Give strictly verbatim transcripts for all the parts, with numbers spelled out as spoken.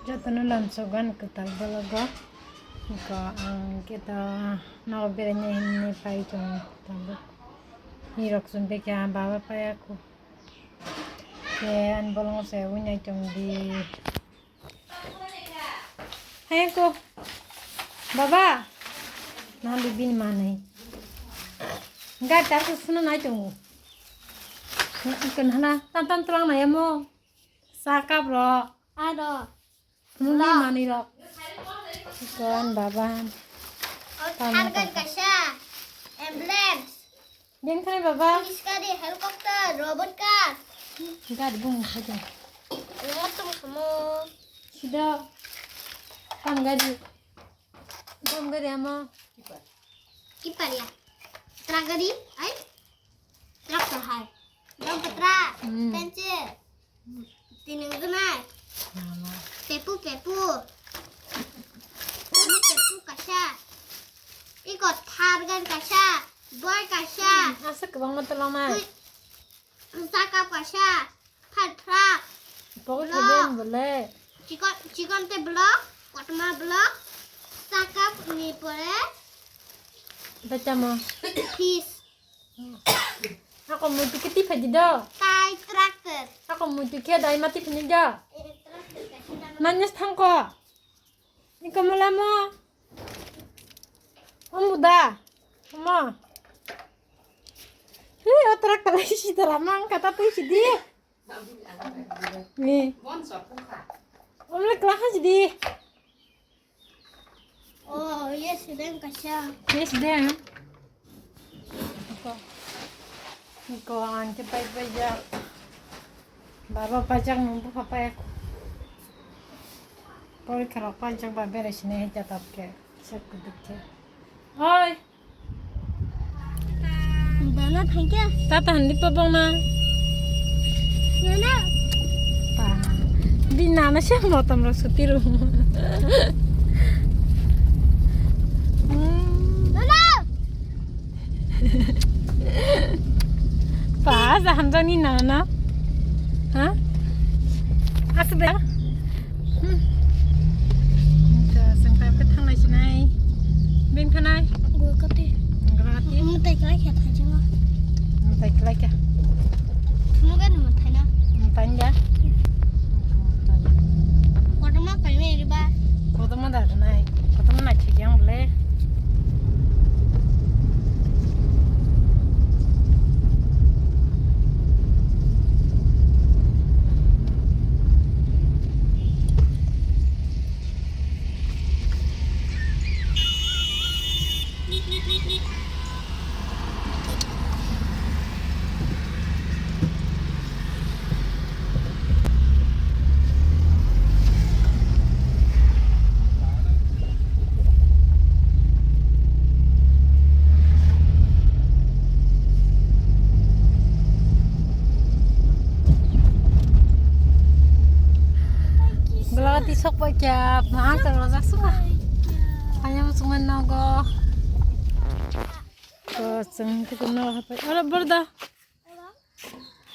Jotono lamsogo ani kwtal vlogo. Iko ang khe to nogo beraina hinwi pai tongo tabuk. Hirok chum bikha baba paiya kho. Khe ani bolongo se winai tongdi. Hayangko. Baba. Nang di bini manai. Gari tar ko suna nai tongo. Iko nana tam tam tulang nai amo. Sa kap ro. Aro. Muli manwi rok. Kon baba. Tamo Hargan kaka. Kaisa. Ambulance. Din khani baba. Police gari, helicopter, robot car. Gari bung khaja. Motom khamo. Sida. Kam gari. Kam gari amo. Kipar ya. Truck gari, ai. Tractor hai. Dam patra. Hmm. Pencil. Tini gunai. Mama. Pepu, pepu. Ini pepu kaisa. Iko Hargan kaisa. Boy kaisa. Hmm, asa kwbangma tolongma. Ui. Sakap kaisa. Phat phrak. Pokok block. Keben bole. Chikon, chikon te block. Kotma block. Sakap ni pore. Betamo. Fish. Ako muitu kiti phaji do. Tai tractor. Ako muitu khe dai mati phini do. Nanya thangko. Iko malamo. Omu da. Omo. Hi, o tractor si tara mang kata tui sidi. Ni. Omle kla ha sidi. Oh, yes, dem kaisa. Yes, dem. Ko. Ko ang ke pai pai ja. Baba pajak nung bu papai. Pori kharok pajak ba bere sini hita tap ke. Sek kuduk ke. Oi. Dana thangkhe. Tata handi pa bongna. Nana. Pa. Di nana se motom ro suti ro. Nana. Pa, sa hamjani nana. Ha? Asa de. Hmm. Ito, sengkap ke thanglai sinai. Beng thanai. Guwahati. Guwahati. Mutai kelai khe thangjima. Mutai kelai khe. Mugan mutai na. Mutai ya. Kotorma paimai riba. Kotorma da nai. Kotorma nai thik yang bole. Belati sok pai kya, ma ang terus langsung ah. Hanya musuhan nogo. Ko seng kita no apa? Ada berda.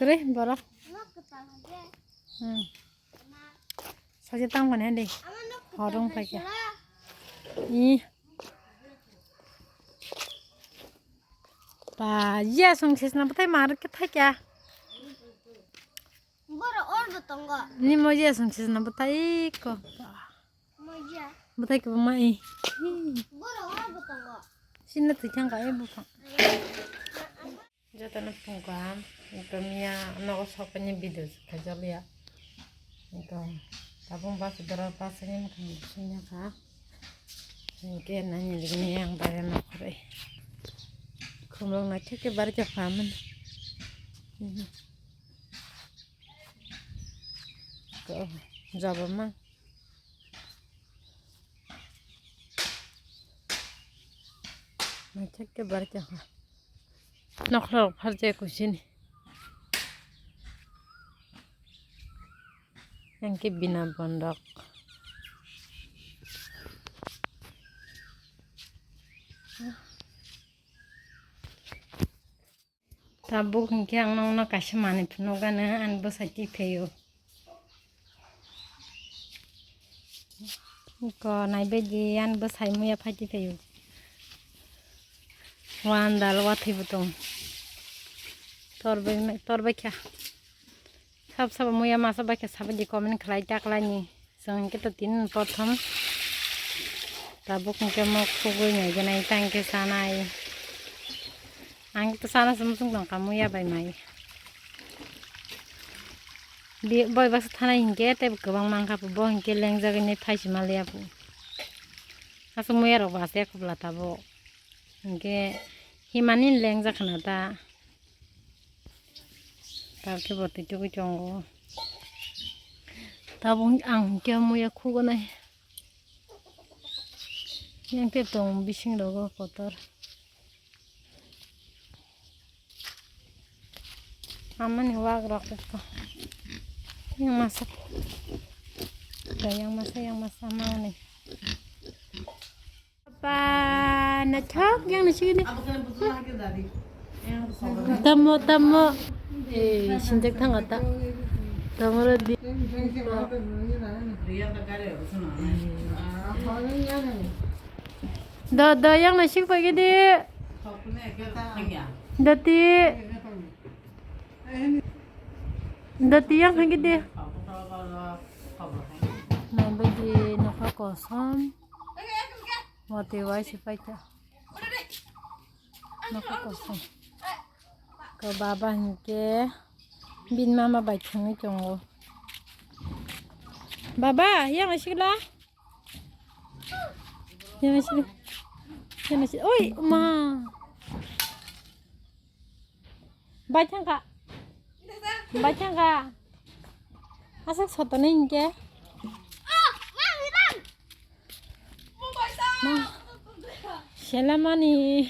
Kere, bara. Hmm. Saja tang mana deh. Horong pakai. Ih. Pa, ya song ses na batai mar ke thai kya? Boro or bo tongo. Ni mo ya song ses na batai ko. Mo ya. Batai ko ma i. Boro or bo tongo. Sini tu chang ka e bu. Jotono phung kaham, ekdom miya nogo sokani video khaijak liya. Ekdom tabuk bus dora bus ni mwkhang sumya kha. Hinkhe nani ligini yang bare nokhorwi. Khumrok naithok khe barikha phaman. Ko jaba mang. Naithok khe barikha. Nokhrok pharjak kusini. Yang ke bina bondok. Tabuk hinkhe ang nokno kaisa manwi phunukgano, ani bwsai twi phaio. Ko naibaidi yan bwsai muya phaidi phaio. Wan dal wathwi bwtong. Tor bai, tor bai kha. Sab sab muya masa bai kha sabaidi comment khlai ta khlaini. Chwng hwnkhe to tin prothom. Tabuk hwnkhe mok khugui nai gwnai ta hwnkhe chanai. Ang to sana se muchung tong kha muya bai mai. Bi-, boi baksa thanai hinkhe tei bo kwbang mankha, bo hinkhe lengjagwi nai phaisi manliya bo. Aswk muya rok bo aswk khobla tabuk. Hinkhe himani lengjak khna ta. Tabukhe bo twi tugwi tongo. Tabuk ang hinkhe muya khugo nai. Yang tei tong bising rogo kotor. Amani wak rok ko. Yang masa. Da yang masa, yang masa mau ni. Papa, na thok yang na sini. Tamo, tamo. Eh, sinjak thang ata. Tamo ro di. Do, do, yang na sik pagi di. Dati. Dati yang pagi di. Nah, bagi nokha kosom. Wati wai sipai ta. Nokha kosom. Ko baba hinkhe bin mama bai thangwi tongo. Baba, yang asikla? Yang asik. Yang asik. Oi, ma. Bai thangkha. Bai thangkha. Aswk sotoni hinkhe. Ma, selamani.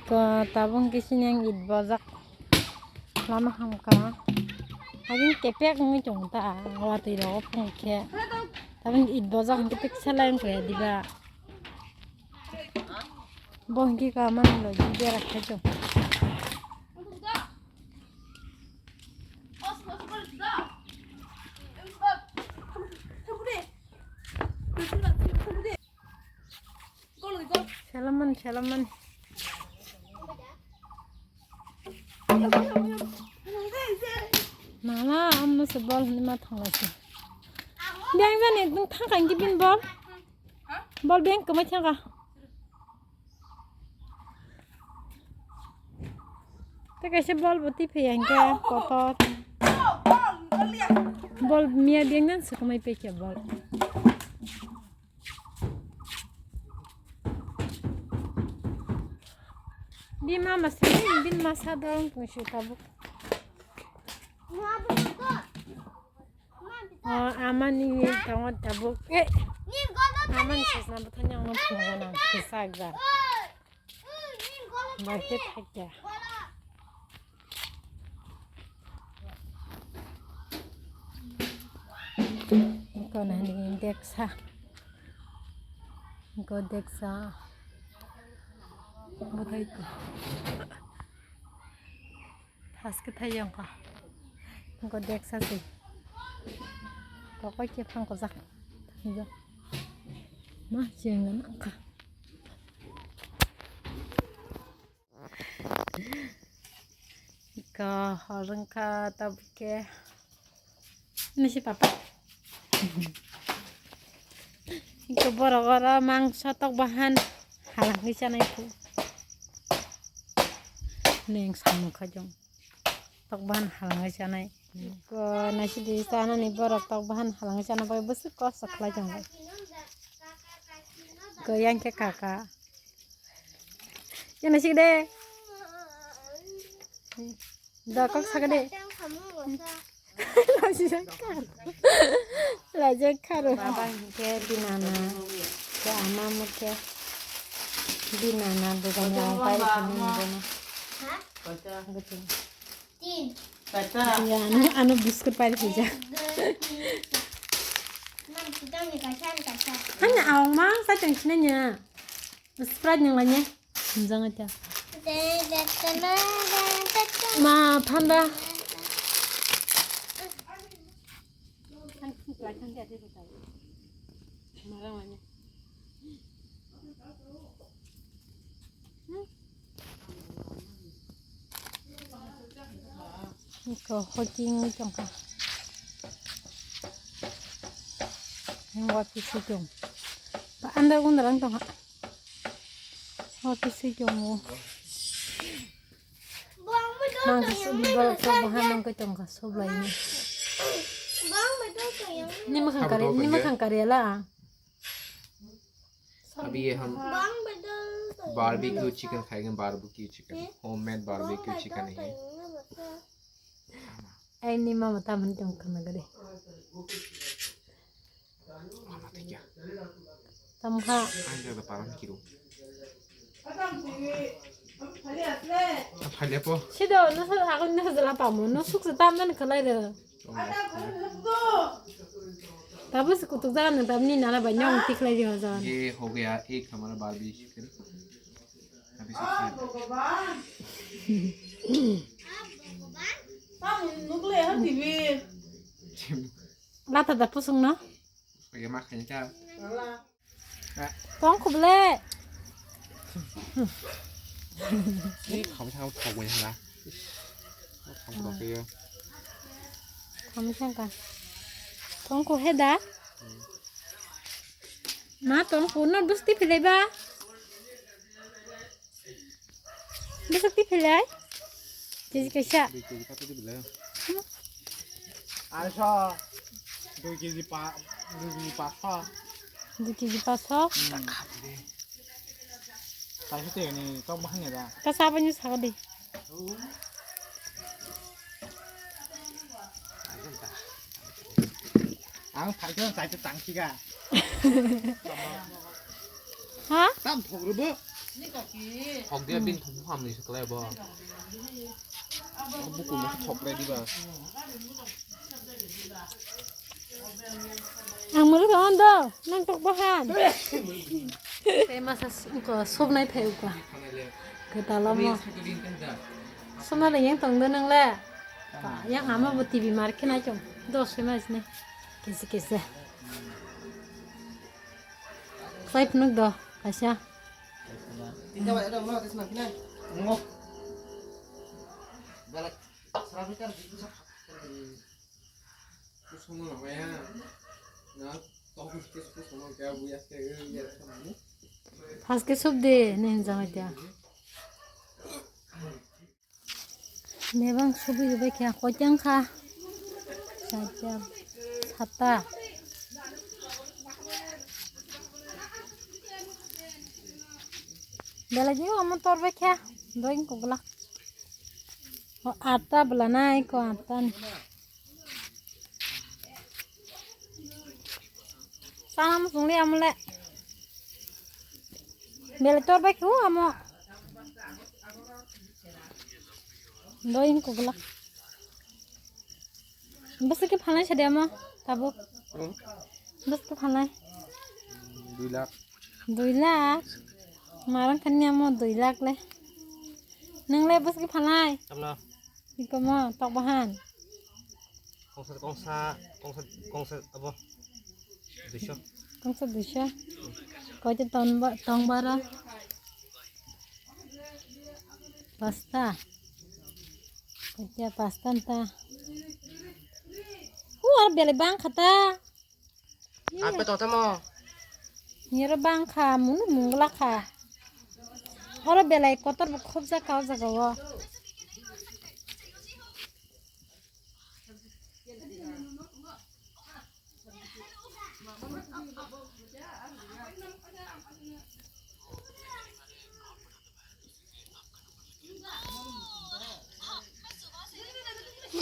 Ko tabuk khe sini ang it bojak. Lama hamkha. Agin kepek wngwi tongo ta, watwi rogo phung khe. Tabuk it bojak hinkhe peksa lai wngkha diba. Bo hinkhe ka mani logi bera khai tong. Selaman, selaman. Mama, amma se bol ni ma thangla se. Beng jani, nung thang kang gibin bol. Bol beng kama thang ka. Te kaisa bol bo twi phai ang khe kotor. Bol miya beng nan se kamai pe khe bol. Bima masa, bin masa dong pungsi tabuk. O amani tongo tabuk. Eh, amani sasna bwthai yang no phungo na kisa ekda. Bai khe thakya. Iko nani deksa. Iko deksa. Bwthai ko. Haske thai yong ko. Iko deksa se. Kokoi ke phang ko jak. Ma chengan ka. Iko horengkha tabuk khe. Nisi papa. Iko borok oro mangso tok bahan halangwi chanai kho. Neng samung kha jong. Tok bahan halangwi chanai. Iko naisidi chanani borok tok bahan halangwi chana bagwi bwswk kosto khlai tongo. Iko yang khe kaka. Yang naisik de. Da kok saka de. Lajak kharo. Lajak kharo. Baba hinkhe binana. Khe ama mukhe binana dogan ya pai khamani bono. Tin. Ya, anu, anu biscuit pai khaijak. Hanya awang ma sa tong sinanya. Sprite nang lanya. Hwnjang acha. Ma, thanda. Iko hoki wngwi tongkha. Wa pisi tong. Ba andar gundar ang tongkha. Wa pisi tong. Mang sini bal ko bahan nang ko tongkha soblai ni. Ni makhang kari, ni makhang kari ala. अभी ये हम barbecue chicken खाएंगे, barbecue chicken, homemade barbecue chicken है। Ai ni mama taman tong khana gari. Mama thank you. Tamkha. Ang jaga parang kiro. Phale po. Sido no sa agun no sa la pamo no suk sa tam dan khalai re. Tabu se kutuk jaga nang tabni nana ba nyong tik lai di hojan. ये हो गया एक हमारा barbecue chicken. अभी सबसे Lata da pusung no? ये माखन का। Tong khuble. Ni kham thang thok bai hala. Kham thok ke yo. Kham thang ka. Tong khu he da? Ma tong khu no bus ti philai ba. Bwswk twi phailai? Keji kaisa. Dui keji pato di belai. Aisho. Dui keji pa, dui keji paso. Dui keji paso. Hmm. Kaisa twi ni tok bahani da. Kasa apa nyu sakadi? Ang phaikhe chai tang siga. Ha? Tam thok rwbo. Thok dia bin thok buham ni seklai bo. Buku mo thok lai diba. Ang muru ka ondo, nang tok bahan. Tei masa s-, ko sobnai phai uka. Kwtal omo. Sobna le yang tong de nang le. Yang ama bo T V mar khe nai chong. Dos se mas ne. Kese kese. Klai phunuk do, kaisa. First ke sub de, ne hinjang aja. Mebang subi subi khe koiteng kha. Sajak sata. Belai jio omo tor bai kha. Doi kogla. O atta bela nai ko atta ni. Sana mo sungli amole. Belai tor bai khe o amo. Doi kogla. Bwswk khe phalnai sadi amo tabuk? Hmm? Bwswk khe phalnai? Dui lakh. Dui lakh? Marang kani amo dui lakh le. Nwng le bwswk khe phalnai? Tamno? Ikomo tok bahan. Kongsa, kongsa, kongsa, kongsa abo. Duiso. Kongsa duiso. Koito ton ba, tong bara. Pasta. Koito pasta nta. Hu ar bele bang khata. Ape to tamo. Niro bang kha, munu mungla kha. Oro belai kotor bo khobjak ka o jaga o.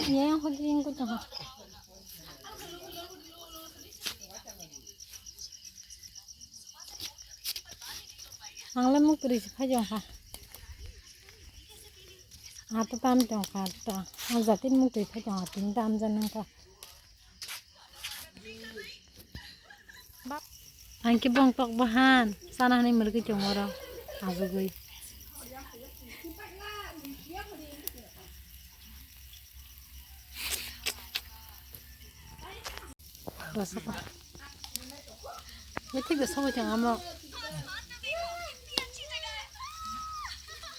Yang hoki yang kutu ha. Ang le muk twi se phai jong kha. Ato tam jong kha ta. Ang jati muk twi phai jong kha, tin tam jan nang kha. Ang khe bong tok bahan, sana hinwi mwrwgwi tongo oro, ajugwi. Bethik da sabo chang amo.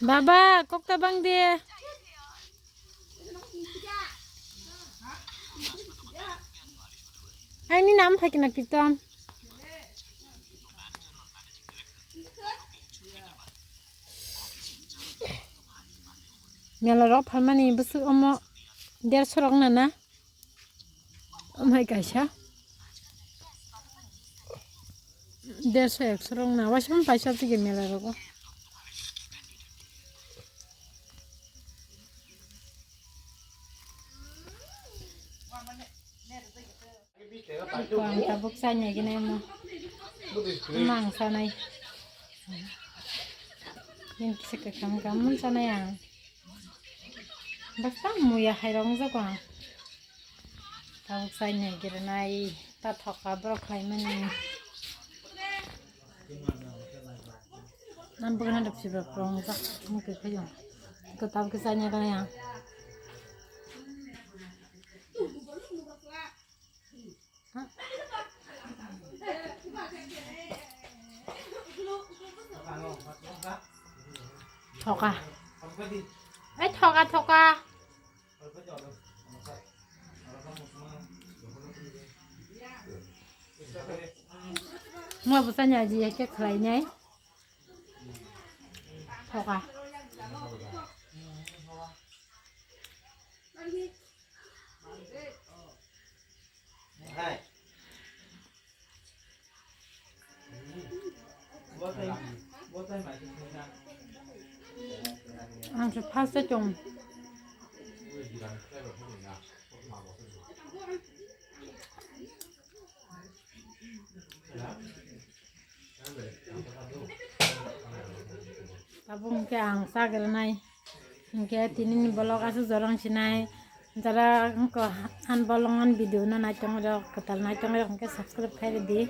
Baba, kokta bang de. Aini nam phai kena pitom. Mela rok phalmani bwswk omo derso rok nana. Omhai kaisa derso ekso rok na waisa paisa tigi mela rogo. Iko ang tabuk sanai gini mo. Mang sanai. Yang kisa kakam kamun sanai ang. Basta muya hai rong jago ang. Tabuk sanai gini nai ta thoka borok khlai mani. Ang bwkhwnw rwk sibra prong jak mungkhe khayo. Kwtal khe chanya gana ya. Thoka. Ai thoka thoka. Mo bwsanya ji ya khe khlai nai. Thoka. Ang se first se chong. Tabuk hwnkhe ang chagranai. Hwnkhe tinini vlog aswk jorang sinai. Jara wngkha han bolong han video no naitongrok, kwtal naitongrok hwnkhe subscribe khairidi.